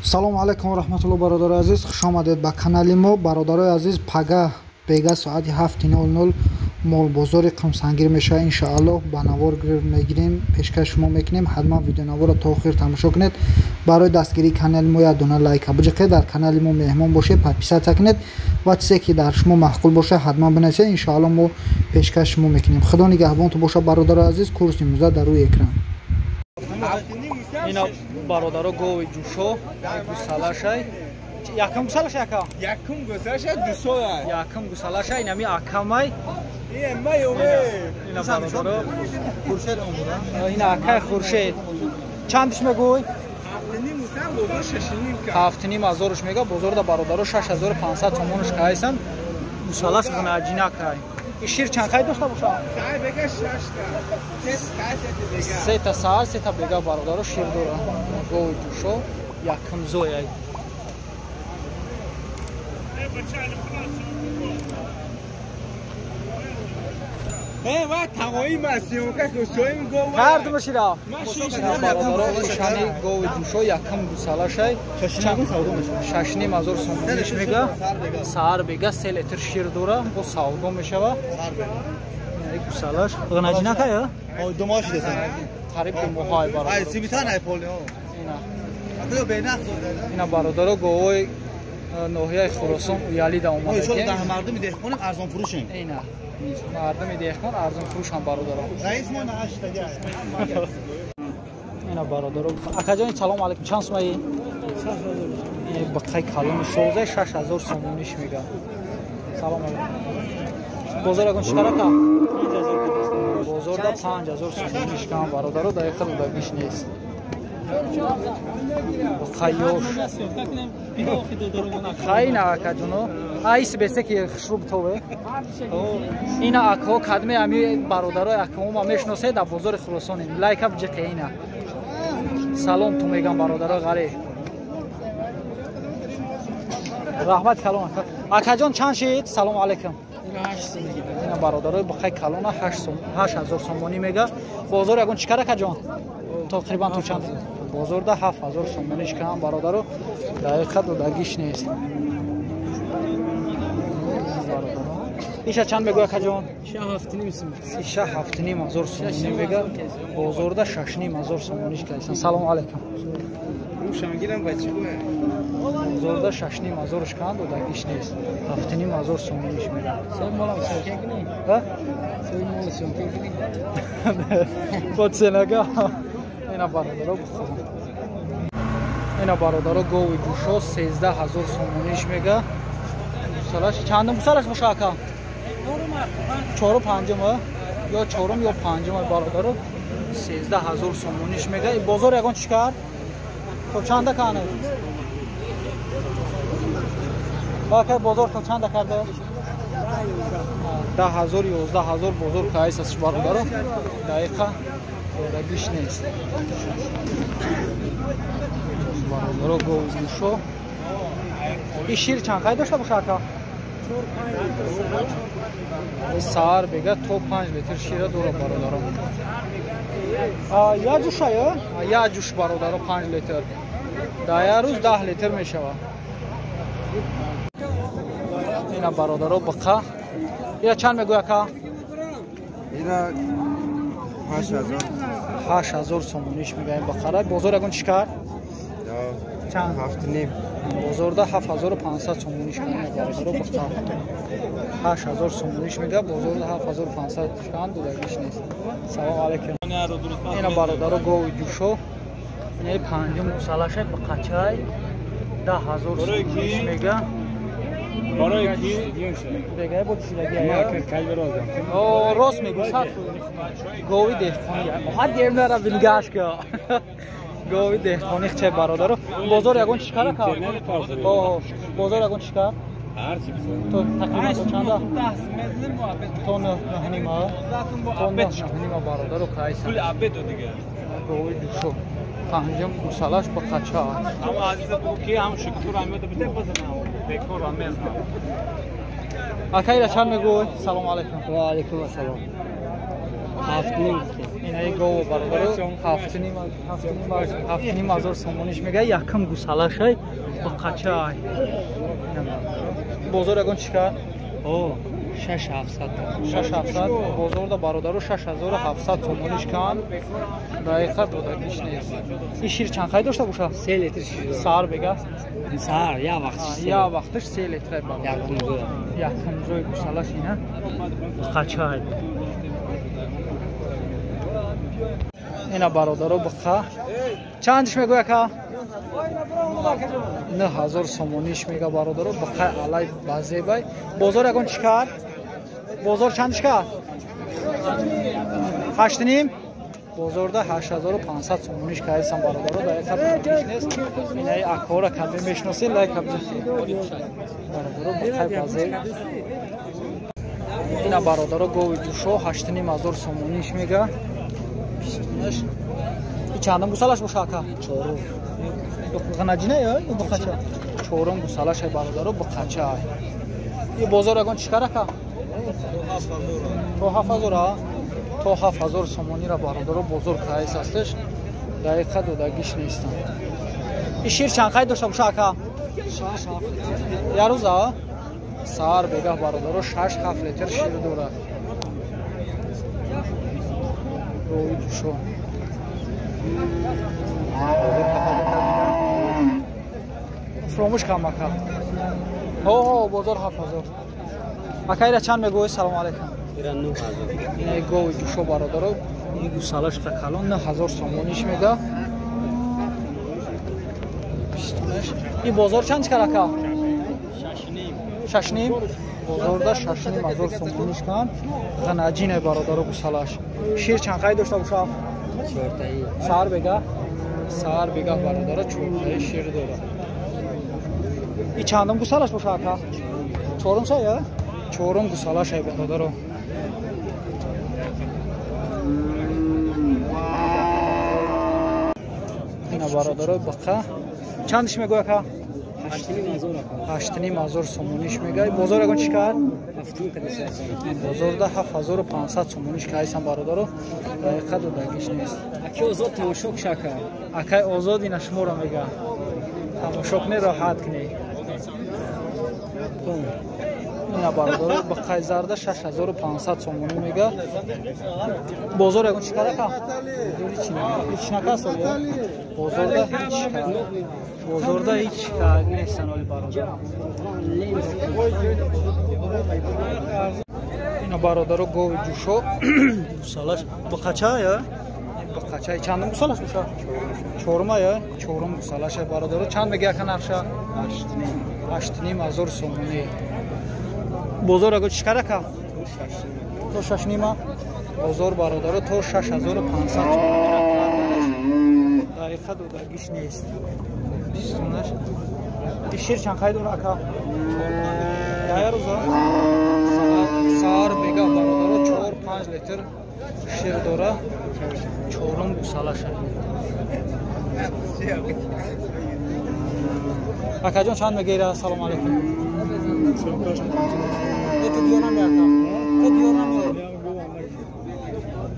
Салому алайкум ва раҳматуллоҳ, бародарои азиз, хуш омадед ба канали мо. Бародарои азиз, пага бега соати 7:00 молбозори Қумсангир мешавад. Иншоаллоҳ ба навор мегирем, пешкаш шумо мекунем. Ҳатман видеонаворро то охир тамошо кунед. Барои дастгирии канали мо як дона лайка биҷиқед, дар канали мо меҳмон бошед, подписаться кунед ва чизе ки дар шумо маъқул бошад, ҳатман бинависед. Иншоаллоҳ мо пешкаш шумо мекунем. Худо нигаҳбонтон бошад, бародарои азиз. Курси муза дар рӯи экран. Ина бародаро, гови ҷӯшо, гусалашай. Якум гусалаш, ака? Якум гусалаша, дусола. Якум гусалаша, инами акамай. Ина бародаро. Ина акай Хуршед. Чандиш мегӯй? 7,5 ҳазорш мега, бозорда, бародаро, 6500 сомонш кайсан. Гусалаш ғнаҷинакай. Шир чанд қай дошта боша? Сета саҳар, сета бега, бародаро, шир дора. Гови ҷӯшо, якумзояй. Ҳардума шира. Бародаро, ишани гови ҷӯшо, якум гусалашай. 6,5 ҳазор сомониш мега. Саҳар бега 3 литр шир дора, бо савдо мешава. Гусалаш ғнаҷинакая? Қариб 2 моҳай, бародаро. Ина бародаро, говои ноҳияи Хуросон, Уялида омада. Мардуми деҳқонем, арзонфурӯшем. Ина мардуми деҳқон арзонфурӯшам, бародаро. Ина бародаро, акаҷони, салому алайкум, чанд сумаи бақай калони шоза? 6000 сомониш мега. Салом алайкум. Бозор ягон чӣ карака? Бозорда 5000 сомониш кам, бародаро, даиқа додагиш нест. Қайёш хайна, акаҷоно, айс бесе ки хушрӯ битове. Ина акҳо кадме ами бародарои акҳома мешиносед, дар бозори Хуросонем, лайка биҷиқе. Ина салом ту мегам, бародарои ғариб, раҳмат калон. Акаҷон, чанд шид? Салому алайкум. Ина бародарои, бухай калона 8000 сомонӣ мега. Бозор ягон чӣ кар, акаҷон? Тақрибан то чанд? Бозорда 7000 сомониш кам, бародаро, дақиқа додагиш нест. Иша чанд мегӯя, акаҷон? Иша 7,5 ҳазор сомонӣ мега, бозорда 6,5 ҳазор сомониш кайсан. Салому алайкум. Бозорда 6,5 ҳазорш кан, додагиш нест, 7,5 ҳазор сомониш мега. Бо ценага. Ина бародаро, бухорам. Ина бародаро, гови ҷӯшо, 13 000 сомониш мега. Гусалаш чандум гусалаш боша, ака? Чору панҷум, ё чорум, ё панҷум, бародаро, 13 000 сомониш мега. Бозор ягон чӣ кард? То чанда кане, ака? Бозор то чанда карда? 10 000, 11 000 бозор кайс аст, бародаро, дақиқа додагиш нест. Бародаро, гови ҷӯшо. И шир чанд қай дошта боша, ака? Саҳар бега то 5 литр шира дора, бародаро. Я ҷӯша, я ҷӯш, бародаро, 5 литр, дар як рӯз 10 литр мешавад. Ина бародаро, биқа. Ира чанд мегӯй, ака? Ира 8000. 8000 сомониш мегаем бақара. Бозор ягон чӣ кард? Чанд? 7,5. Бозорда 7500 сомониш канд, бародаро, биқа. 8000 сомониш мега, бозорда 7500 канд, додагиш нест. Салому алайкум. Ина бародаро, гови ҷӯшо, инаи панҷум гусалаша, биқачай, 10 000 сомониш мега. Барои ки бегай бо чилаги рост мегӯ, гови деҳқони ҳад гемнара бинигаш ка, гови деҳқони хче, бародаро. Бозор ягон чӣ кара ка? Бозор ягон чӣ кар? То тақрибан то чанда? То нӯҳнима, то нӯҳнима, бародаро, кайса. Гови ҷӯшо, панҷум гусалаш, ба қача. Ҳама азиза бу ки ҳам шукур амеда бите базана бекор амезна. Акайра чанд мегӯй? Салому алайкум. Ва алайкум ассалом. 7.5. Инаи гово бародаро 7.5 ҳазор сомониш мега. Якам гусалашай бақачай. Бозор ягон чӣ кард? О, 6700. 6700 бозорда бародаро 6700 сомониш кан. Дақиқа додагиш нест. Ин шир чанд қай дошта боша? 3 литр шир. Саҳар бега? Саҳар, як вақтиш. Як вақтиш 3 литр бародаро. Якумзои гусалаш ина. Бақачай. Ина бародаро бақа. Чандиш мегӯя ака? 9000 сомониш мега бародаро. Бақа алай базебай. Бозор ягон чӣ кард? Бозор чандиш кард? 8.5. Бозорда 8500 сомониш кардсан бародаро. Дақиқа додагиш нест. Инаи акора кадме мешиносед, лайк бизанед. Бародаро бақай базеб. Ина бародаро гови ҷӯшо 8.5 ҳазор сомониш мега. Чандам гусалаш боша ака? Чорум. Ғанаҷина ё бақача? Чорум гусалаш ай бародаро бақача. И бозор ягон чӣ кар ака? То 7000 а? То 7000 сомонира бародаро бозор кайс ҳастеш. Дақиқа додагиш нестам. И шир чанд қай дошта боша ака? 6-7. Я рӯза? Саҳар бегаҳ бародаро 6-7 литр шир дорад. Рои ҷӯшо. Фромӯш кам ака. Ҳо, бозор 7000. Ака ира чанд мегӯӣ? Салому алайкум. Ира 9000. Ина гови ҷӯшо бародаро, ин гусалаш калон 9000 сомониш мега. Ин бозор чанд чикар ака? 6.5. Бозорда 6.5 ҳазор сомониш кан. Ғанаҷине бародаро гусалаш. Шир чанд қай дошта боша? Чортаи. Саҳар бега? Саҳар бега бародаро чортаи шир дорад. И чандум гусалаш боша ака? Чорум сай, а? Чорум гусалаш ай бародаро. Ина бародаро бақа. Чандиш мегӯя ака? 8.5 ҳазор сомониш мега. Бозор ягон чӣ кард? 7.5. Бозорда 7500 сомониш кайсан бародаро. Дақиқа додагиш нест. Аки озод тамошо кушака. Акай озод ина шуморо мега. Тамошо кунӣ, роҳат кунӣ. Ина бародаро бақай зарда 6500 сомонӣ мега. Бозор ягон чӣ кард ака? Ҳеч накаст? Бозорда ҳеч кард. Бозорда ҳеч кард нестан оли бародар. Ина бародаро гови ҷӯшо гусалаш бақача я? Бақача чандум гусалаш боша? Чорума я? Чорум гусалаш бародаро. Чанд мега ака нарша? 8.5 ҳазор сомонӣ. Бозор аго чӣ кар ака? То 6.5. Бозор бародаро то 6500 сомонӣ карданаш. Дақиқа додагиш нест. Бистунаш. Шир чанд қай дора ака? Я рӯза? Саҳар бега бародаро 4-5 литр шир дора. Чорум гусалаша. Акаҷон чанд мегира? Салому алайкум. Ту диёр намея ака? Ту диёр намея?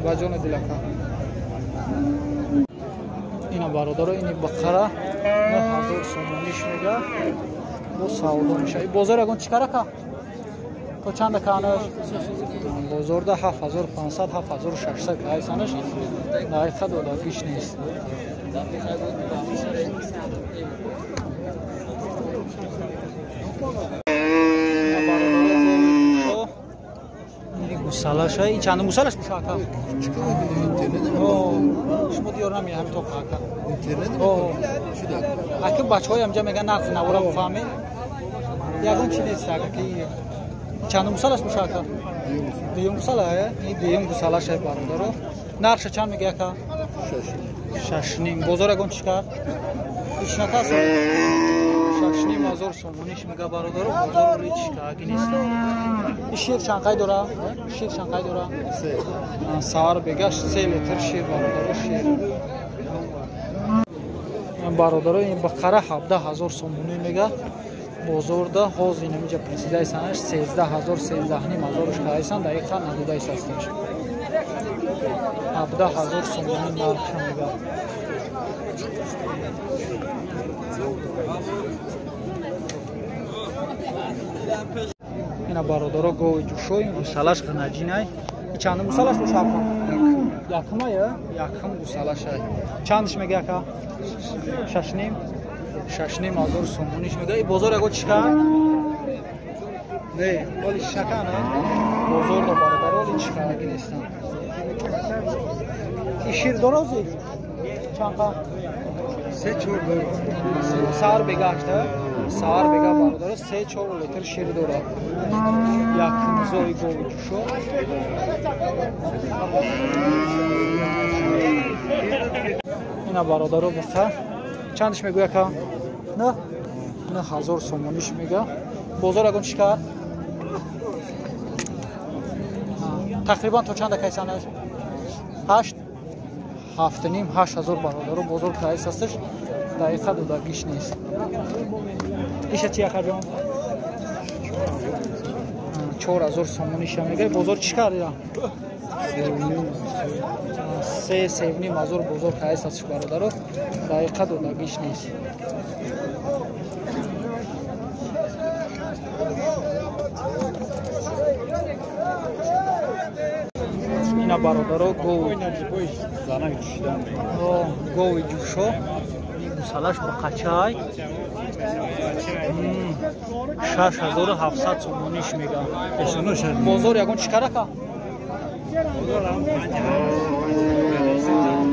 Ба ҷони дил ака. Ина бародаро ини бақара 9000 сомониш мега. Бо савдо меша. Бозор ягон чӣ кар ака? То чанд аканаш? Бозорда 7500 7600 кайсанаш. Дақиқа додагиш нест. Гусалаша. И чандум гусалаш боша ака? Шумо диёр намея ҳами тоқа ака. Ака бачаҳои ҳамҷа меган нархи навора бифаҳмед. Ягон чи нест ака ки чандум гусалаш боша ака? Дуюм гусала, ин дуюм гусалаш ай бародаро. Нархша чанд мега ака? 6.5. Бозор ягон чӣ кард? Ҳеч накаст? 6.5 ҳазор сомониш мега бародаро. Бозор ҳеч карги нест. Ин шир чанд қай дора? Шир чанд қай дора? Саҳар бега 3 литр шир бародаро шир. Бародаро ин бақара 17000 сомонӣ мега. Бозорда ҳозир инамиҷа присидаи санаш 13000 13500 кайсан дақиқа надодаис ҳасташ. 17 000 сомонӣ нарх мега. Ина бародаро, гови ҷӯшо, ин гусалаш ғинаҷинай. Чандум гусалаш боша, ака? Якума я? Якум гусалашай. Чандиш мега, ака? 6,5. 6,5 ҳазор сомониш мега. И бозор яго чӣ кар? Не, оли шака на? Бозор да бародаро оли чӣ караги нестан. И шир дорози? Чанқа? 3-4 дора. Сар бегашта? Сар бега бародаро 3-4 литр шир дорад. Якумзои гови ҷӯшо. Ина бародаро, буқа. Чандиш мегӯя, ка? На? 9000 сомониш мега. Бозор ягон чӣ кард? Тақрибан то чанда кайсан аст? 8, 7,5, 8 ҳазор бародаро бозор кайс ҳасташ, дақиқа додагиш нест. Иша чи, акаҷон? 4000 сомониша мега. Бозор чӣ кард? 3, 3,5 ҳазор бозор кайс ҳасташ бародаро, дақиқа додагиш нест. Ина бародаро, гови ҷӯшо, гусалаш ба қачай 6700 сомониш мега. Бозор ягон чӣ карака?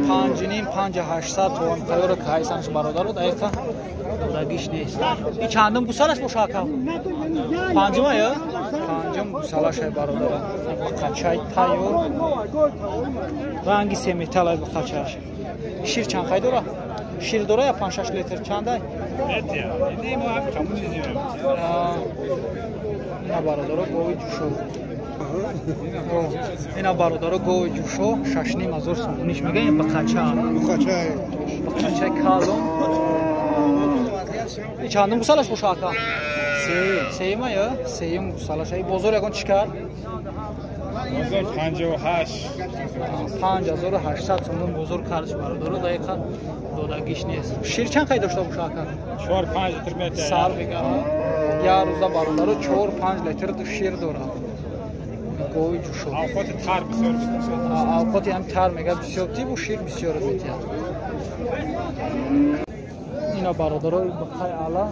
5,5, 5,800 томон тайёра кайсанш бародаро, дақиқа додагиш нест. И чандум гусалаш боша, ака? Панҷума я? Панҷум гусалашай бародаро, ба қачай тайёр, ранги семеталай ба қачаш. Шир чанд қай дора? Шир дора я 5-6 литр чандай? Ина бародаро, гови ҷӯшо. Ина бародаро, гови ҷӯшо, 6,5 ҳазор сомониш мега. Ин бақача, бақачаи калон. Чандум гусалаш боша, ака? Сеюма я? Сеюм гусалаш. И бозор ягон чӣ кард? Бозор 58. 5800 сомон бозор кардш бародаро, дақиқа додагиш нест. Шир чанд қай дошта боша, ака? 4-5 литр метаҳад. Сар бега як рӯза бародаро 4-5 литр шир дорад гови ҷӯшо. Авқоти тар бисёр. Авқоти ҳам тар мега, бисёр тибу шир бисёр метиҳад. Ина бародаро, бақай ала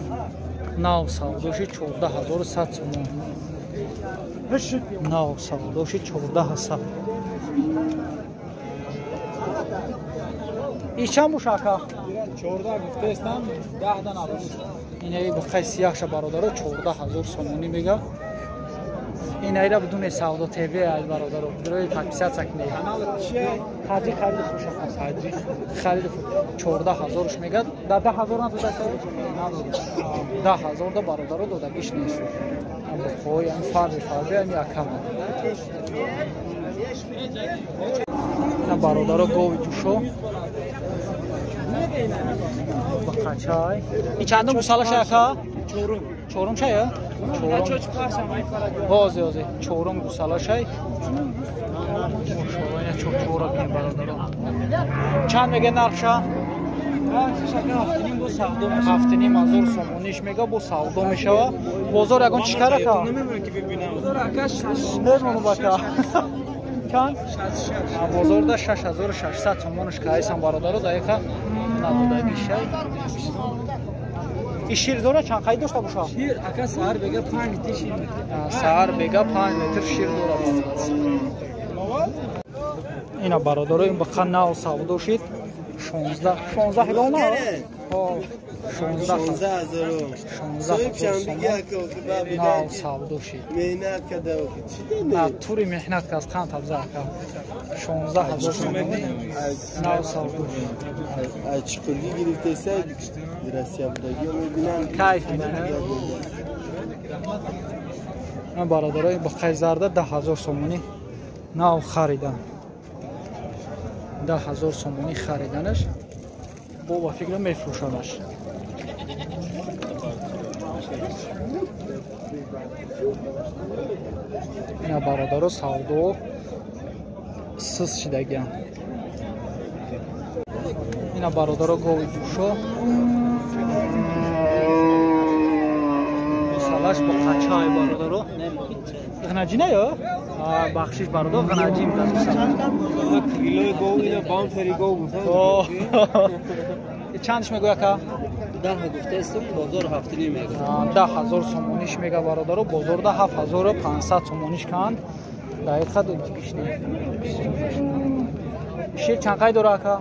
нав савдоши 14 100 сомон. Нав савдоши 1400. И чанд боша, ака? 14 гуфтаестам, 10 да набуд. Инаи бақай сияҳша бародаро 14 000 сомонӣ мега. Инаира бидуне Савдо ТВ ай бародаро, бирои подписаться кунед. Хаҷи хариду фурӯш, хариду 14 000-ш мега. Да 10 000 надода? 10 000 да бародаро додагиш нест. Бухои ами фарби фарби ами акама. Ина бародаро, гови ҷӯшо, бақачай. И чандум гусалаша, ака? Чорум чая? Ҳози ҳози чорум гусалашай. Чора бинем бародаро. Чанд мега нархша? 7,5 ҳазор сомониш мега, бо савдо мешава. Бозор ягон чӣ карака? Немонум, ака. Чанд? Бозорда 6600 сомониш кайсан бародаро, дақиқа надодагишай. И шир дора чанд қай дошта боша? Шир, ака, саҳар бега 5 литр шир метиҳад. Саҳар бега 5 литр шир дора бародаро. Ина бародаро, ин бақа нав савдо шид 16, 16 ҳилол на? 16 сомон нав савдо шид. На тури меҳнат каз қанд табза, ака. 16 000 сомонӣ нав савдо шид. Аз чиқургӣ гирифтеса, Россия будагиё мебинам. Кайф мебинам. Бародаро, ин бақай зарда 10 000 сомонӣ нав харидан. 10 000 сомонӣ хариданаш, бо ба фикр мефурӯшанаш. Ина бародаро, савдо Сиз шидагиам. Ина бародаро гови ҷӯшо. Гусалаш бо қачай бародаро. Ғнаҷина ё? Бахшиш бародар, ғнаҷим дас гусала. Крилои гов ина бампери гов гуфтан. Чандш мегӯя ка? 10 гуфтаистам, бозор 7.5 мега. 10,000 сомониш мега бародаро, бозорда 7500 сомониш канд. Дақиқа гишни. Шир чанд қай дора ака?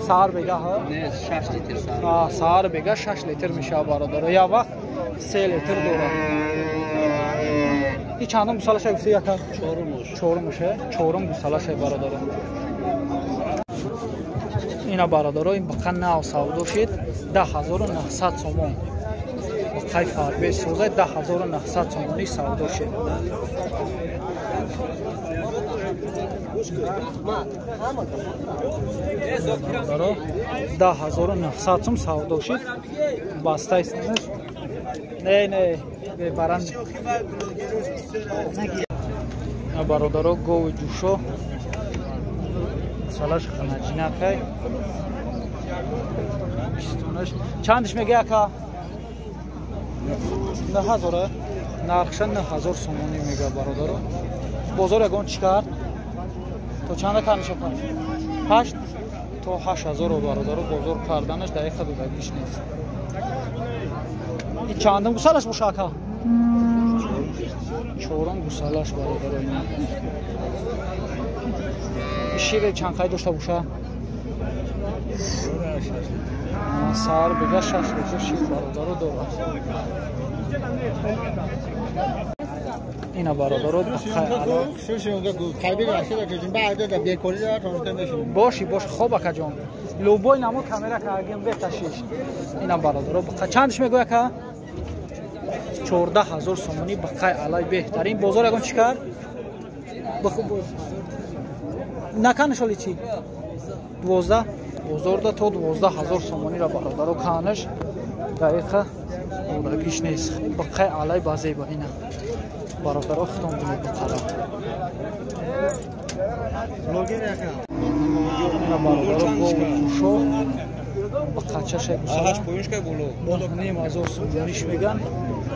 Саҳар бега ҳа? Не, 6 литр саҳар. Саҳар бега 6 литр мешава бародаро. Я вақт 3 литр дора. И чандум гусалаша гуфти яка? Чорумуш. Чорумуш, чорум гусалаша бародаро. Ина бародаро, ин бақа нав савдо шид 10,900 сомон. Бақаи фарбе созай 10,900 сомонӣ савдо шид. Бародаро 10,900 сом савдо шид. Бастаи сомон. Не, не, баран. Бародаро гови ҷӯшо. Салаш ханаҷинакай. Пистонаш. Чандш мега ака? 9,000. Нархша 9,000 сомонӣ мега бародаро. Бозор ягон чӣ кард? То чанда кард мешавад? 8 то 8,000 бародаро бозор карданаш дақиқа додагиш нест. И чандум гусалаш боша ака? Чорум гусалаш бародаро ина. Шире чанд қай дошта боша? Саҳар бега 6 литр шир бародаро дорад. Ина бародаро боши бош хоб акаҷон. Любой намо камера кардем беташиш. Ина бародаро чандш мегӯя ака? 14,000 сомонӣ бақай алай беҳтарин. Бозор ягон чӣ кард? Наканаш оли чӣ? 12 бозорда то 12,000 сомониро бародаро канаш дақиқа одагиш нест. Бақай алай базеба ина. Бародаро худтон бинед бақара. Ина бародаро гови ҷӯшо бақачаша гусала. 9,500 сомониш меган.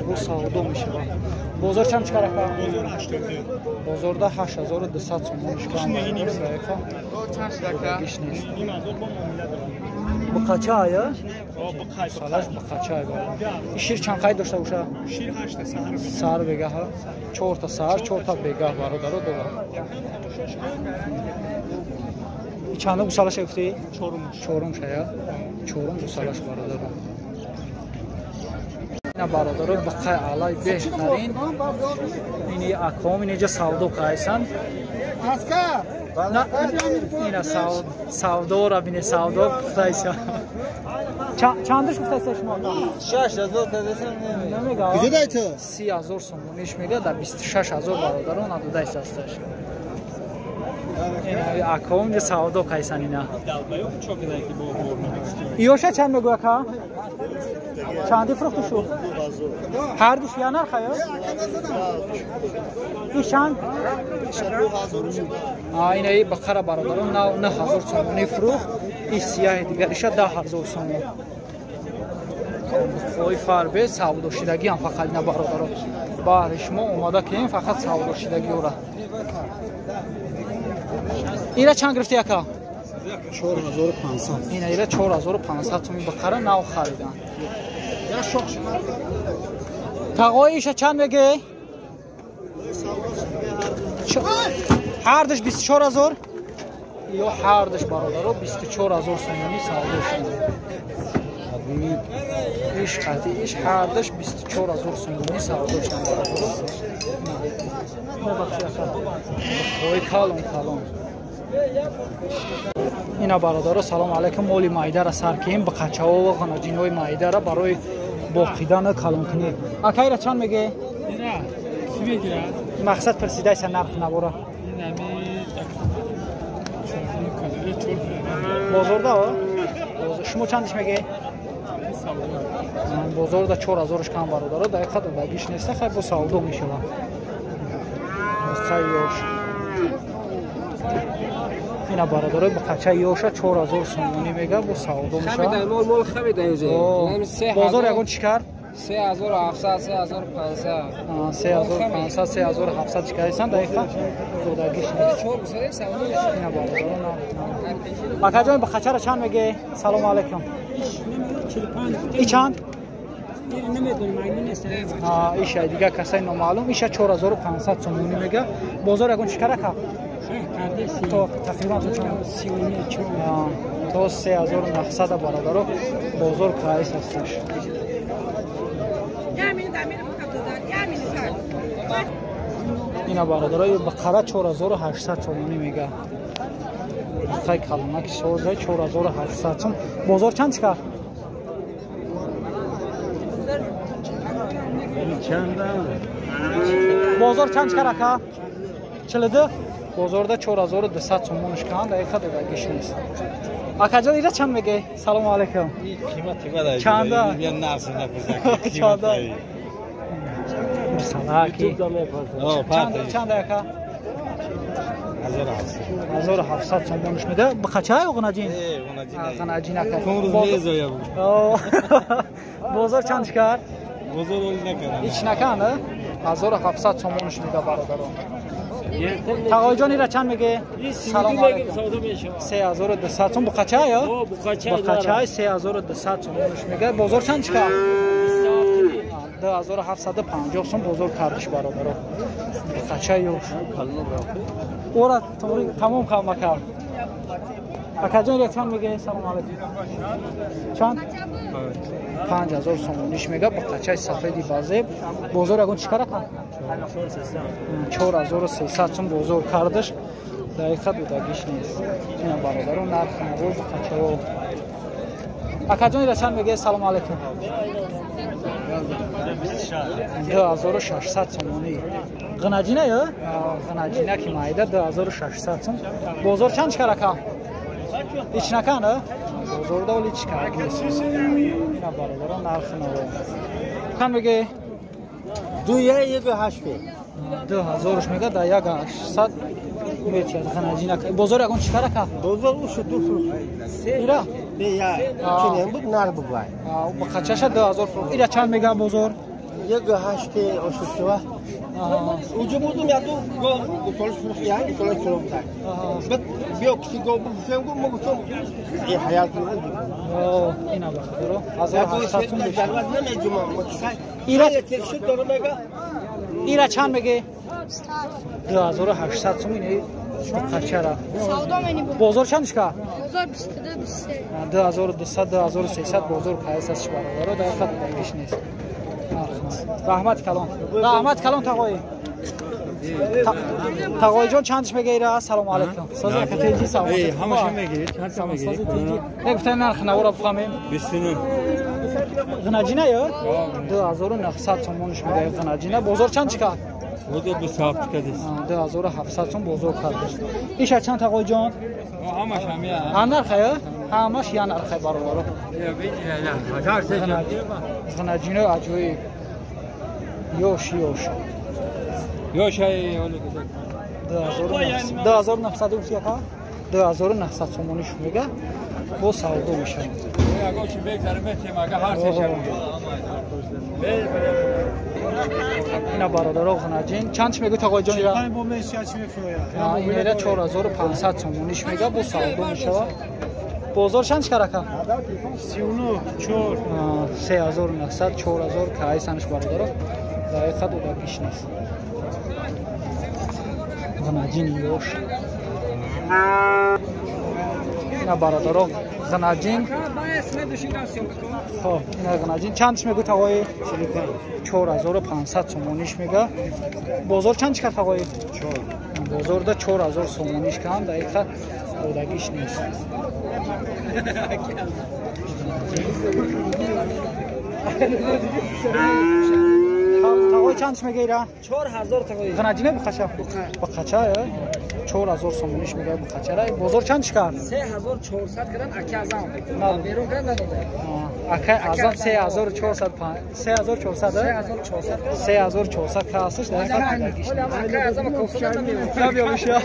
Бо савдо мешавад. Бозор чанд чӣ кард ака? Бозорда 8200 сомониш канд. Дақиқа нест. Бақача ая? Салаш бақача ай. Шир чанд қай дошта боша? Шир 8 та саҳар. Саҳар бегаҳ. 4 та саҳар, 4 та бегаҳ бародаро дорад. Чандум гусалаша гуфтӣ? Чорум. Чорум шая. Чорум гусалаш бародаро. Ина бародаро бақай алай беҳтарин. Ини аком инҷа савдо кайсан. Ина савдора бине савдо гуфтайса. Чандаш гуфтайса шумо? 6,000 кардасам намега. Куҷо дай ту? 30,000 сомониш мега да 26,000 бародаро надодайса асташ. Аком ҷа савдо кайсан ина. Иёша чанд мегӯя ака? Чанди фурӯхту шуд? Ҳардуш я нарха ё? И чанд? Инаи бақара бародаро 9,000 сомонӣ фурӯхт, и сияҳи дигариша 10,000 сомон. Ой фарбе савдошидагиам фақат ина бародаро. Баҳри шумо омода кунем фақат савдошидагиёра. Ира чанд гирифти ака? 4500. Ина ира 4500 сомон бақара нав харидан. Тағоиша чанд меге? Ҳардуш 24,000. Ё ҳардуш бародаро 24,000 сомонӣ савдо шуд. Иш қати иш ҳардуш 24,000 сомонӣ савдо шуд бародаро. Ой калон калон. Ина бародаро салом алайкум. Моли майдара сар кием ба қачаҳо ва ғанаҷинои майдара барои боқидану калонкунӣ. Акайра чанд меге? Ина чӣ мегирад? Мақсад пурсидайса нарх навора. Бозорда? Шумо чандиш меге? Бозорда 4000 кам бародаро, дақиқа додагиш неста, хай бо савдо мешавад. Хай ёш. Ина бародарой бақача ёша 4000 сомонӣ мега бо савдо мешавад. Мол хамида юзе. Бозор ягон чӣ кард? 3700 3500 3500 3700 чӣ кардисан дақиқа додагиш нест. Ина бародарон акаҷон бақачаро чанд мегӯӣ? Салому алайкум. И чанд? Иша дигар касаи номаълум иша 4500 сомонӣ мега. Бозор ягон чӣ кара кард? То тақрибан то 3900 бародаро бозор кайс ҳасташ. Ина бародаро бақара 4800 сомонӣ мега. Бақаи калонаки соза 4800 сом. Бозор чанд чӣ кард? Бозор чанд чӣ кард ака? 42? Бозорда 4200 сомониш канд, дақиқа додагиш нест. Акаҷон ира чанд мегӯӣ? Салому алайкум. Чанда? Чанда? Салаки. Чанда ака? 1700 сомониш меда. Бақача ё ғунаҷин? Ғунаҷин ака. Бозор чанд чӣ кард? Бозор оли накард. Ҳеч накард, 1700 сомониш меда бародарон. Тағоиҷон ира чанд мегӯӣ? Салому алайкум. 3200 сом буқача ё? Буқача 3200 сомониш мегӯяд. Бозор чанд чӣ кард? 2750 сом бозор кардиш бародаро. Буқача ёш. Ора тамом кама кард. Акаҷон ира чанд мегӯӣ? Салому алайкум. Чанд? 5000 сомониш мегӯяд. Буқачаи сафеди базеб. Бозор ягон чӣ кара кард? 4300 сом бозор кардаш. Дақиқа додагиш нест. Ина бародаро нархи наво буқачаҳо. Акаҷон ира чанд мегӯӣ? Салому алайкум. 2600 сомонӣ. Ғинаҷина ё? Ғинаҷина ки майда 2600 сом. Бозор чанд чӣ кар ака? Ҳеч наканд? Бозорда оли чӣ кард нест. Ина бародаро нархи наво. Чанд мегӯӣ? 2.8. 2000 мега да 1800 метр ғанаҷина. Бозор ягон чӣ кара кард? Бозор ушу ду фурӯх. Ира? Не, я. Чунин буд нар буд вай. Бақачаша 2000 фурӯх. Ира чанд мега бозор? 1.8 ошушува. Уҷо будум я ду го солш фурӯх я, солш фурӯх буд. Бад биё киси го бифурӯшем го мо гуфтам и ҳаёт ман. Ина бародаро 1800 сом бештар. Намеҷумам мо кисай. Ира тиршуд дорам мега. Ира чанд мегӯӣ? 2800 сом ини бақачара. Бозор чанд чӣ кард? Бозор 22 23. 2200 2300 бозор кайс аст бародаро, дақиқа додагиш нест. Раҳмат калон. Раҳмат калон тағоӣ. Тағоиҷон чандш мегӯӣ ира? Салому алайкум. Сози ака теҷи салом. Ҳамаша мегирӣ? Чанд мегирӣ? Не гуфтем нархи наворо бифаҳмем. 29. Ғинаҷина ё? 2900 сомониш мегӯяд ғинаҷина. Бозор чанд чӣ кард? Бозор 27 кардист. 2700 сом бозор кардист. Иша чанд тағоиҷон? Ҳамаш ҳамия. Ҳам нарха ё? Ҳамаш я нарха бародаро. Ғинаҷинои аҷоиб. Ёш ёш. Ёш ай оли 2900 гуфти ака? 2900 сомониш мега. Бо савдо мешавад. Ина бародаро ғинаҷин чанд чӣ мегӯ тағоиҷон ира? Ина 4500 сомониш мега бо савдо мешавад. Бозор чанд чӣ кар ака? 39 4 3900 4000 кайсанш бародаро. Дақиқа додагиш нест. Ғинаҷин ёш. Ина бародаро ғинаҷин. Хоб, ина ғинаҷин чанд чӣ мегӯ тағоӣ? 4500 сомониш мега. Бозор чанд чӣ кард тағоӣ? 4. Бозорда 4000 сомониш канд, дақиқа додагиш нест. Тағои чанд чӣ мегӯ ира? 4000 тағои. Ғинаҷина бақача? Бақача, 4000 сомониш мегӯяд буқачара. Бозор чанд шикар? 3400 кардан ака азам. Берун кардан надода. Ака азам 3400 3400 3400 касаш дар ака азам кофта намеёбиша.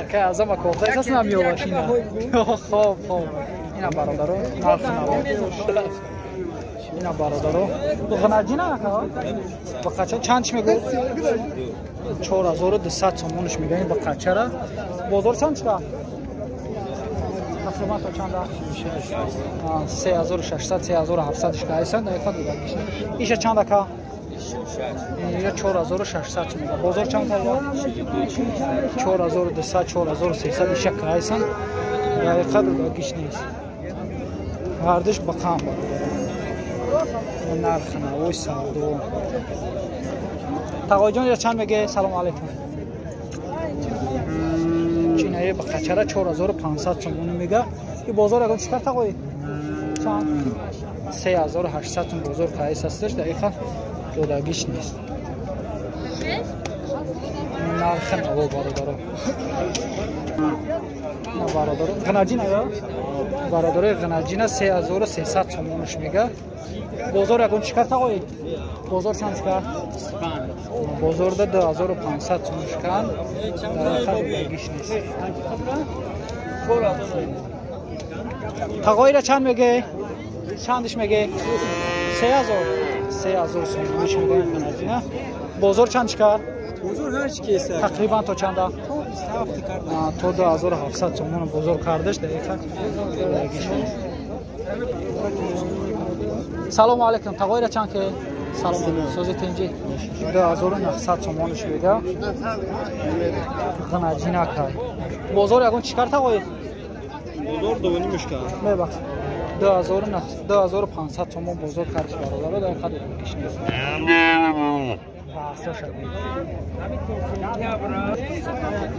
Ака азам кофта эсас намеёбаш ина. Хоб хоб. Ина бародаро нарх наво. Ина бародаро. Ғнаҷина ака? Буқача чанд чи мегӯяд? 4200 сомониш мегӯяд буқачара. Бозор чанд чика? Тақрибан то чанд? 3600 3700 шика айсан дар хад дигар. Иша чанд ака? Иша 4600 мегӯяд. Бозор чанд карда? 4200 4300 иша кайсан дар хад дигар нест. Ҳардуш ба қам бародаро. Нарх навои савдо. Тағоиҷон ира чанд мегӯяд? Салому алайкум. Чинае ба қачара 4500 сомонӣ мегӯяд. И бозор ягон чӣ кард тағои? Чанд? 3800 сом бозор каис ҳасташ, дақиқа додагиш нест. Нархи наво бародаро. На бародаро, ғнаҷина ё? Бародарои ғнаҷина 3300 сомониш мегӯяд. Бозор ягон чӣ кард тағои? Бозор чанд кард? Бозорда 2500 сомониш кард. Дагиш нест. Тағоира чанд мегӯяд? Чандиш мегӯяд? 3000. 3000 сомониш мегӯяд ғнаҷина. Бозор чанд кард? Бозор ҳар чӣ ки аст. Тақрибан то чанда? То 27 кард. То 2700 сомон бозор кардаш дақиқа. Дагиш нест. Салому алайкум. Тағоира чанд ки? Салом. Сози тинҷи 2900 сомониш мегӯяд. Ғнаҷина кай. Бозор ягон чӣ кард тағои? Бозор 2.5 кард. Мебахш. 2500 сомон бозор кардш бародаро, дар қадр киш нест.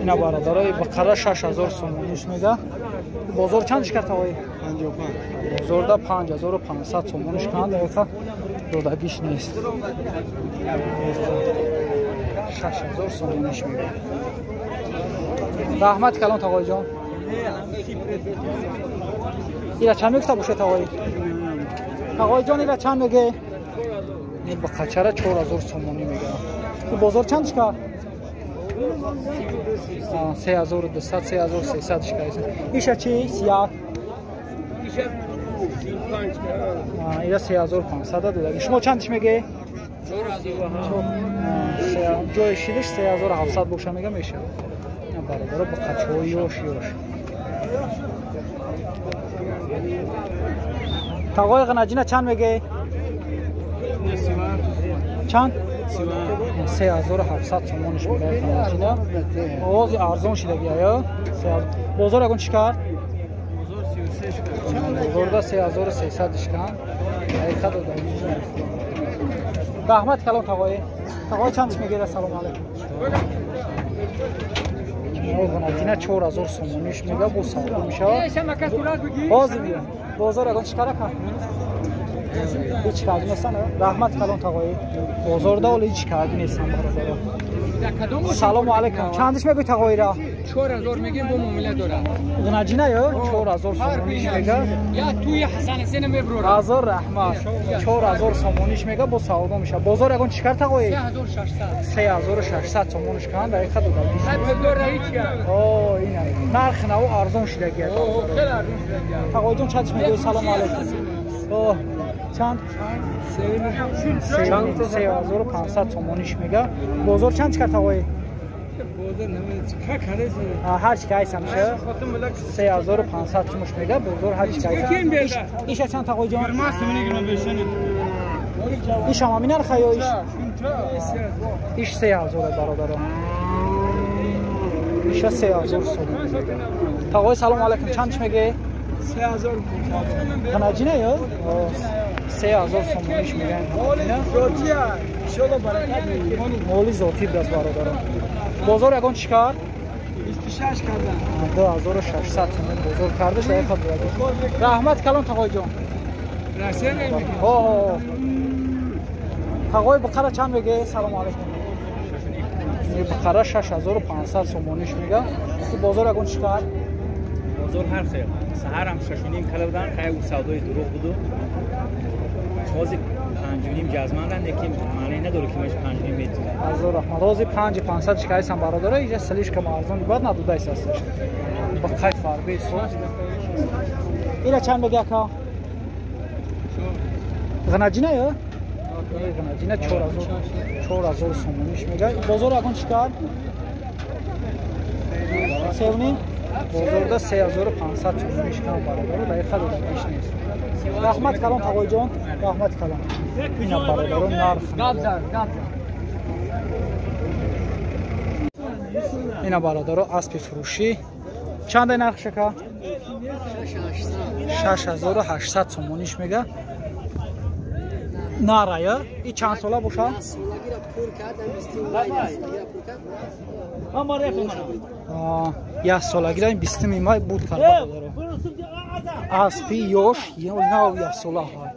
Ина бародарои бақара 6000 сомониш мегӯяд. Бозор чанд кард тағои? 55. Бозорда 5500 сомониш кард, дақиқа додагиш нест. 6000 сомониш мегӯяд. Раҳмат калон тағоиҷон. Ира чанд мегуфта бошед тағои? Тағоиҷон ира чанд мегӯяд? Ин бақачара 4000 сомонӣ мегӯяд. Бозор чанд шикар? 3200 3300 шикар. Иша чи? Сияк. Ира 3500 додаги. Шумо чандиш мегӯед? 4000. Ҷои шидаш 3700 боша мега мешавад. Бародаро бақачаҳои ёш ёш. Тағои ғнаҷина чанд мегӯед? Чанд? 3700 сомониш мегӯяд ғнаҷина. Овози арзон шидаги ё? Бозор ягон чӣ кард? Бозорда 3300 шикан. Дақиқа додаги. Раҳмат калон тағои. Тағои чандиш мегӯяд? Салому алайкум. Ғнаҷина 4000 сомониш мегӯяд, бо савдо мешавад. Ҳозир биё. Бозор ягон чӣ кара кард? Ҳеҷ карди нестан? Раҳмат калон тағои. Бозорда оли ҳеҷ карди нестан бародаро. Салому алайкум. Чандиш мегӯй тағоира? 4000 мегӯем, бо муомила дорад. Ғнаҷина ё? 4000 сомониш мегӯяд. Я туи Ҳасан Ҳусейн меброрад. Ҳазор раҳмат. 4000 сомониш мегӯяд, бо савдо мешавад. Бозор ягон чӣ кард тағои? 3600. 3600 сомониш канд, дақиқа додаги. О, ина. Нарх наво арзон шидаги. Хеле арзон шидаги. Тағоиҷон чандиш мегӯяд? Салому алайкум. О, чанд? 3500 сомониш мегӯяд. Бозор чанд чӣ кард тағои? Ҳар чӣ кайсам ша 3500 сомониш мегӯяд. Бозор ҳар чӣ кайсам. Иша чанд тағоиҷон? Ишам ҳамин нарха ё иш? Иш 3000 бародаро. Иша 3000 сомон. Тағои салому алайкум. Чандиш мегӯяд? 3500. Ғнаҷина ё? 3000 сомониш мегӯянд. Зотия. Иншоалло баракат мегирем. Моли зотӣ даст бародаро. Бозор ягон чӣ кард? 26 кардан. 2600 сомон бозор кардаш, дақиқа додаги. Раҳмат калон тағоиҷон. Ҳо. Тағои бақара чанд мегӯяд? Салому алайкум. Бақара 6500 сомониш мега. Бозор ягон чӣ кард? Бозор ҳар хел. Саҳарам 6.5 карда будан, хай савдои дурӯғ буду. Ҳозир 5.5 ҷазмандан, лекин маъне надорад ки маш 5.5 метавонам. Ҳазор раҳмат. Ҳозир 5.500 шикайсан бародаро, иҷа слишком арзон бад надодайс асташ. Бақай фарбе со. Ира чанд мега ака? Ғнаҷина ё? Ғнаҷина 4000 сомониш мега. Бозор ягон чӣ кард? 3.5? Бозорда 3500 сомониш кам бародаро, дақиқа додагиш нест. Раҳмат калон тағоиҷон, раҳмат калон. Ина бародаро нарх. Ина бародаро аспи фурӯшӣ. Чандай нарх шака? 6800 сомониш мега. Нарая, и чанд сола боша? Як солагира ин 20 май буд кард бародаро. Аспи ёш нав як сола ҳай.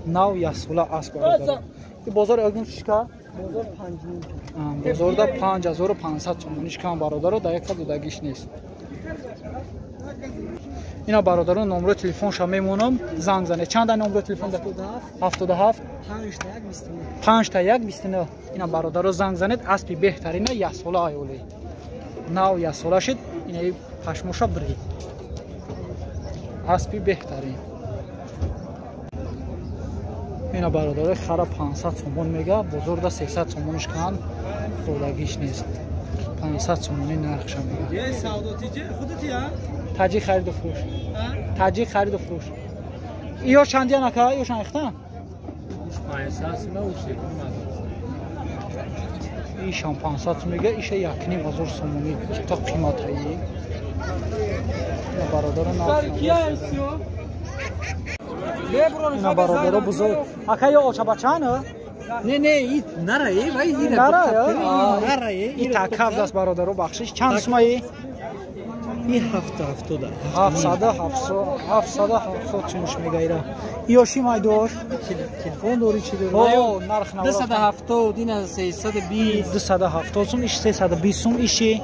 Нав як сола асп бародаро. И бозор ягон чӣ кард? Бозор 5.5. Бозорда 5500 сомониш кам бародаро, дақиқа додагиш нест. Ина бародарон номро телефонша мемонам, занг занед. Чанда номро телефон? 77 5 1 29. Ина бародаро занг занед, аспи беҳтарина як сола айоле. Нав як сола шид, ина пашмоша бирид. Аспи беҳтарин. Ина бародаро хара 500 сомон мега, бозорда 300 сомониш кан, додагиш нест. 500 сомони нархша мега. Таҷик хариду фурӯш. Таҷик хариду фурӯш. Иё чандиян ака? Иё чанд ихтан? Ишам 500 мега, иша 1500 сомонӣ. То қиматаи. Бародаро ина бародаро бузург. Ака ё очабачан? Не, не, и нарае, вай ира. Нарае. И такав даст бародаро бахшиш. Чанд сумаи? И 770. 770 сумуш мега ира. Иёши майдор? Телефон дори чи дори? О, нарх навра. 270, ина 320. 270 сум, иш 320 сум, иши?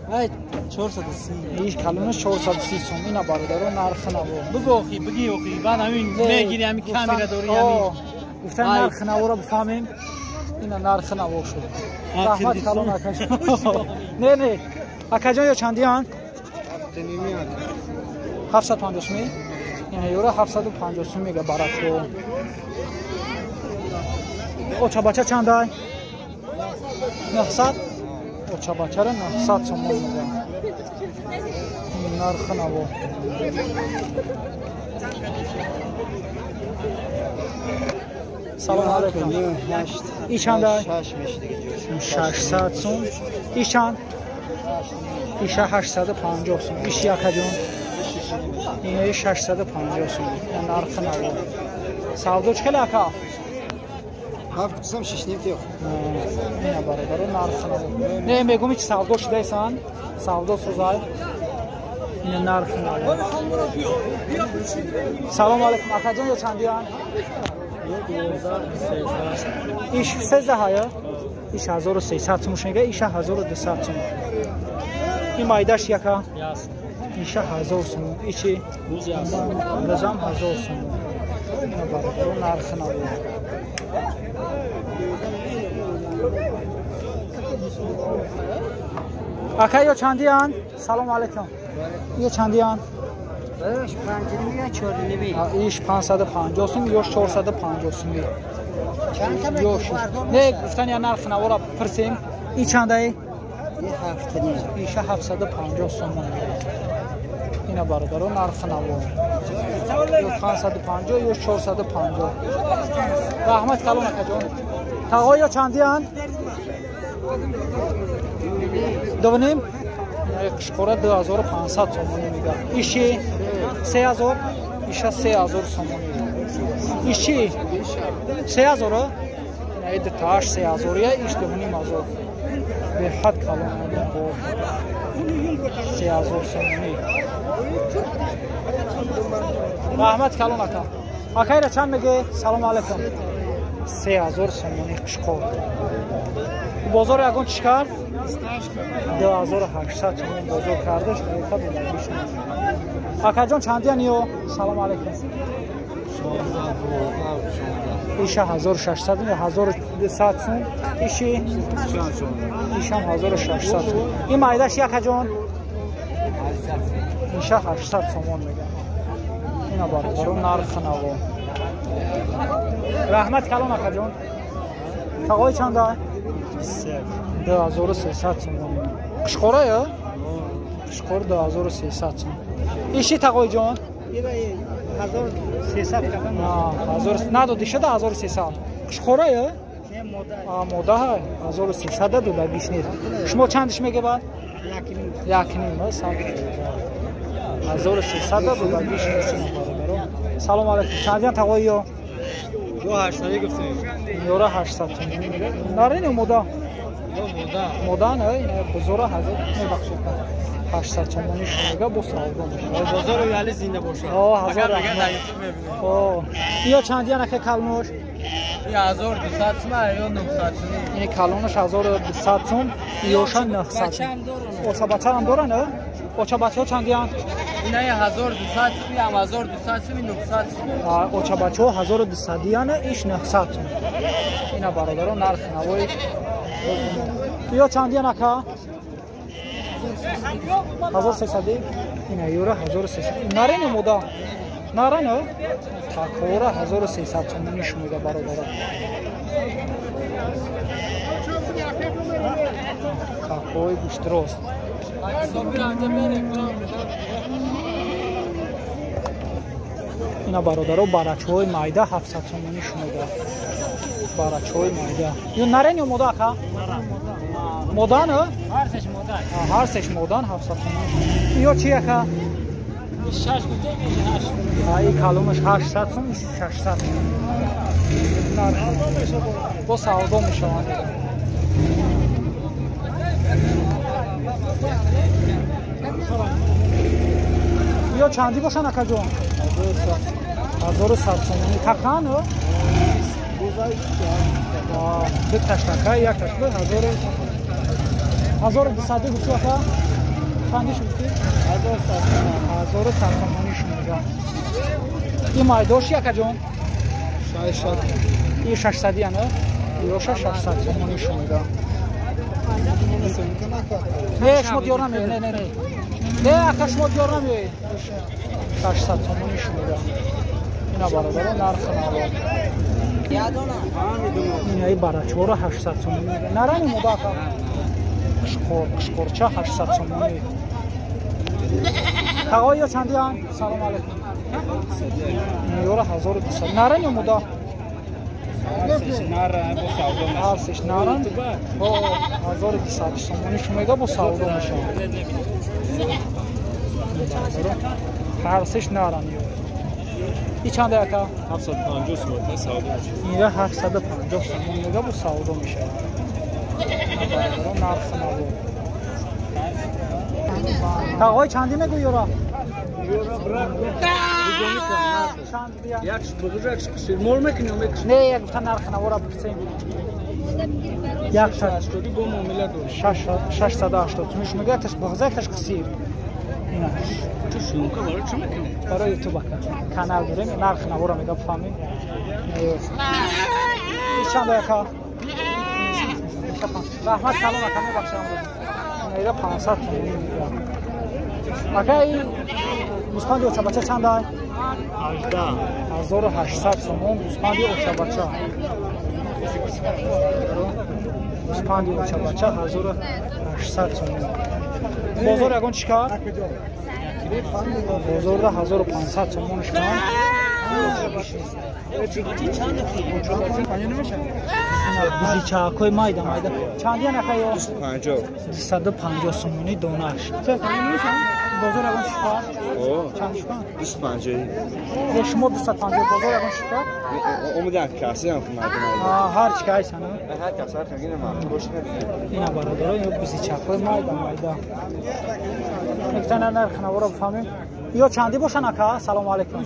Вай 430. Иш калона 430 сум. Ина бародаро нарх наво. Бугу охи, буги охи. Баъд ҳамин мегири, ҳамин камера дори, ҳамин. Гуфтан нарх наворо бифаҳмем. Ина нарх наво шуд. Раҳмат калон акаҷон. Не, не. Акаҷон ё чандиян? 750 сум. Ина ёра 750 сум мега барако. Очабача чандай? 900. Очабачара 900 сомон мега. Нарх наво. Салом алейкум. И чандай? 600 сум. И чанд? Иша 850 сум. Иш якаҷон? Ина 650 сум. Нарх наво. Савдо чӣ хеле ака? 7 сум 6.5 тиёх. Ина бародаро нарх наво. Не мегӯм ки савдо шудайсан? Савдо созай. Ина нарх наво. Салом алейкум. Акаҷон ё чандиян? Иш 13 ҳая? Иш 1300 сум мега, иша 1200 сум. И майдаш яка? Иша 1000 сум. Ичи? Бузам 1000 сум. Ина бародаро нарх наво. Ака ё чандиян? Салом алейкум. Ё чандиян? 5.5 4.5. Иш 550 сум, ё 450 сум. Не, гуфтан я нарх навора пурсем. И чандай? Иша 750 сомон. Ина бародаро нарх наво. Ё 550 ё 450. Раҳмат калон акаҷон. Тағо ё чандиян? 2.5? Қишқора 2500 сомонӣ мега. Иши 3000? Иша 3000 сомонӣ. Иши 3000? Ина дутааш 3000 иш 2500. Беҳад калон бо 3000 сомонӣ. Раҳмат калон ака. Акайра чанд меге? Салом алейкум. 3000 сомонӣ қишқор. Бозор ягон чӣ кард? 2800 сомон бозор кардаш, акаҷон чандиян ё? Салом алейкум. Иша 1600, 1200 сум. Иши? Ишам 1600 сум. Ин майдаш якаҷон? Иша 800 сомон мегӯям. Ина бародаро нархи наво. Раҳмат калон акаҷон. Тағои чанда? 2300 сомон. Қишқора ё? Қишқор 2300 сом. Иши тағоиҷон? 1300 кардам. Надоди шуда 1300. Қишқора ё? Мода 1300 дода гиш нест. Шумо чандиш мегебад? 1.5. 1300 дода гиш нест бародаро. Салом алейкум. Чандиян тағои ё? 800 гуфтем. Ёра 800 сомон. Нарин мода? Мода не, ин бозора 1000 мебахшед. 800 сомонӣ шумога бо савдо мешавад. Бозори яли зинда бошад. Ҳазор раҳмат. Ё чандиян ака калонош? 1200 сум ё 900 сум. Ин калонош 1200 сум, ёша 900 сум. Оча бачаам доранд? Оча бачаҳо чандиян? Ина 1200 сум, ям 1200 сум, 900 сум. Оча бачаҳо 1200 ян, иш 900 сум. Ина бародарон нархи навои. Ё чандиян ака? 1300. Ина юра 1300. Нарин мода. Нарин такора 1300 сомонӣ шумода бародарон. Такои гӯштрост. Ина бародаро барачҳои майда 700 сомонӣ шумода. Барачҳои майда. Ё нарин ё мода ака? Модан? Ҳар сеш модан. Ҳар сеш модан 700 сомон. Ё чи ака? 6 гуфтем, 8. Ай калонаш 800 сом, 600 сом. Бо савдо мешаванд. Ё чанди бошанд акаҷон? 1100 сомонӣ. Такан? Дуташ така, якташ 1200 гуфтӣ ака? Чандиш гуфтӣ? 1100 сомонӣ шумода. Ин майдош якаҷон? 600. Ин 600 ян? Ёша 600 сомонӣ шумода. Не, шумо диёр намеоед. Не, не, не. Не, ака шумо диёр намеоед. 600 сомонӣ шумода. Ина бародаро нархи наво. Инаи барачҳоро 800 сомонӣ. Нарани мода ака? Қишқор, қишқорча 800 сомонӣ. Тағои ё чандиян? Салом алейкум. Ёра 1200. Наран ё мода? Ҳар сеш наран. Бо 1200 сомонӣ шумода бо савдо мешавад. Ҳар сеш наран ё. И чанда ака? 750 сомон савдо мешавад. Ира 750 сомон мега бо савдо мешавад. Нархи наво. Тағои чандӣ мегӯ ёра? Мол мекунӣ ё мекушӣ? Не, як гуфта нархи навора бипурсем. 680 сум мега, якташ бағза, якташ қисир. Ина. Ту съёмка барои чӣ мекунӣ? Барои ютуб ака. Канал дорем, нархи навора мега бифаҳмем. Чанда яка? Раҳмат калон ака, мебахшам. Ира 500 сомонӣ мега. Ака ин гӯспанди очабача чанда? 1800 сомон гӯспанди очабача. Гӯспанди очабача 1800 сомон. Бозор ягон чӣ кард? Бозорда 1500 сомон шудан. Бизичаакҳои майда майда. Чандиян ака ё? 250 сомонӣ донаш. Бозор ягон чӣ кард? Чанд шудан? 250. Е шумо 250 бозор ягон чӣ кард? Омадан касиам мардум. Ҳар чӣ кайсана? Ҳар кас ҳар кагина мардум бош набинад. Ина бародаро, ин бизичаакҳои майда майда. Мектана нарх навора бифаҳмем. Ё чанди бошан ака? Салому алейкум.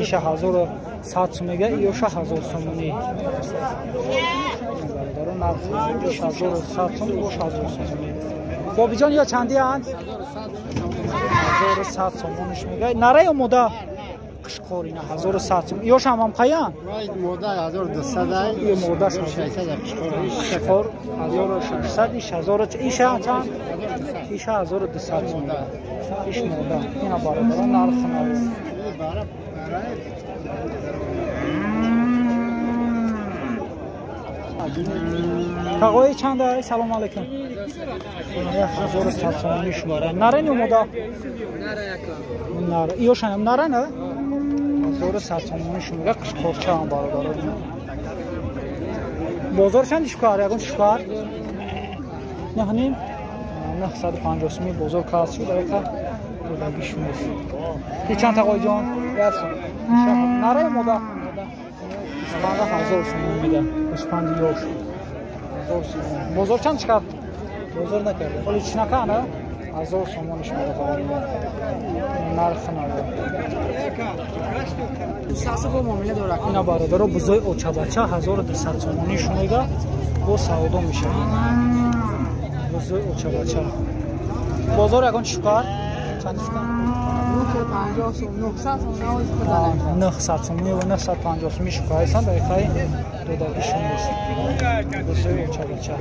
Иша 1100 сум мега, ёша 1000 сомонӣ. Бародарон нарх 1100 сум, ёш 1000 сомонӣ. Бобиҷон ё чанди анд? 1100 сомониш мега. Нараи омода? Қишқор ина 1100 сум. Ёш ҳам қаян? Мода 1200 ай. Ё мода 600 қишқор 1600, иш 1000, иша чанд? Иша 1200 сум. Иш мода. Ина бародарон нарх навиз. Тағои чанд ай? Салом алейкум. 1100 сомонӣ шумора. Нарани омода? Нара. Ёшанам нара на? 1100 сомонӣ шумора қишқорчаам бародарон. Бозор чанд шукар? Ягон шукар? Нахним? 950 сомонӣ бозор кас шуд, ака додагиш нест. Ки чанд тағои ҷон? Нара омода? 25000 сомонӣ меда. 25 ёш. 1000 сомон. Бозор чанд шикар? Бозор накарда. Ҳоли чӣ накарда? 1000 сомониш меда бародарон. Нарх надорад. Ина бародаро бузои очабача 1200 сомонӣ шумега бо савдо мешавад. Бузои очабача. Бозор ягон чӣ шукар? Чанд шукар? 900 сомонӣ ва 950 сомонӣ шукарайсан дақиқаи додагишон нест. Бузои очабача.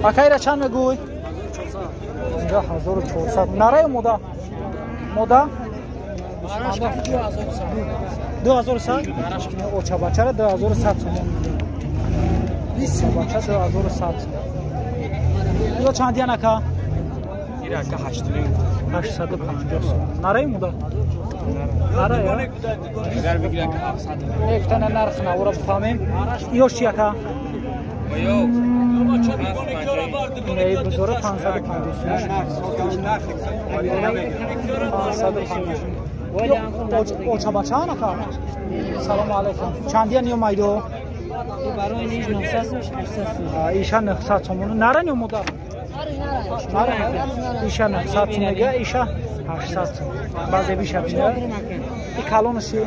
Акайра чанд мегӯй? 1400. Нараи мода? Мода? 2100? Очабачара 2100 сомон. Очабача 2100 сомон. Ё чанд ян ака? 850 сомон. Нараи мода? Нараи? Нефтана нарх навора бифаҳмем. Ёш чи ака? Бузора 550 сомон. 550. Очабача ака? Салому алейкум. Чандиян ё майдо? Барои ниш 900 сом, 800 сом. Иша 900 сомон. Наран ё мода? Нара. Иша 900 сом мега, иша 800 сом. Баъзе биша бина. И калонаши?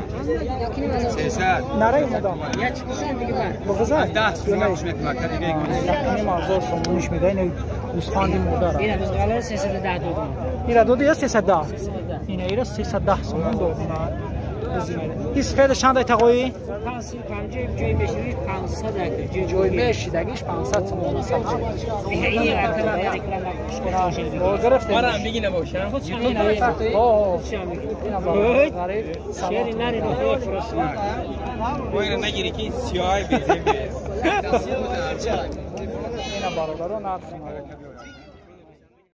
300. Нараи мода? Буғиза? 1,5 сомониш мега. Ин гӯсфанди модара. Ина бузғаларо 310 додам. Ира доди ё 310? Ина ира 310 сомон дод. Ин сифеда чанд ай тағоӣ? 550 ҷои мешидагиш 500 ака. Ҷои мешидагиш 500 сомон аст. Ин гирифтем. Мара миги набошам. Шери нари Ой, нагири ки сиёҳи безеб. Ина бародаро нарх.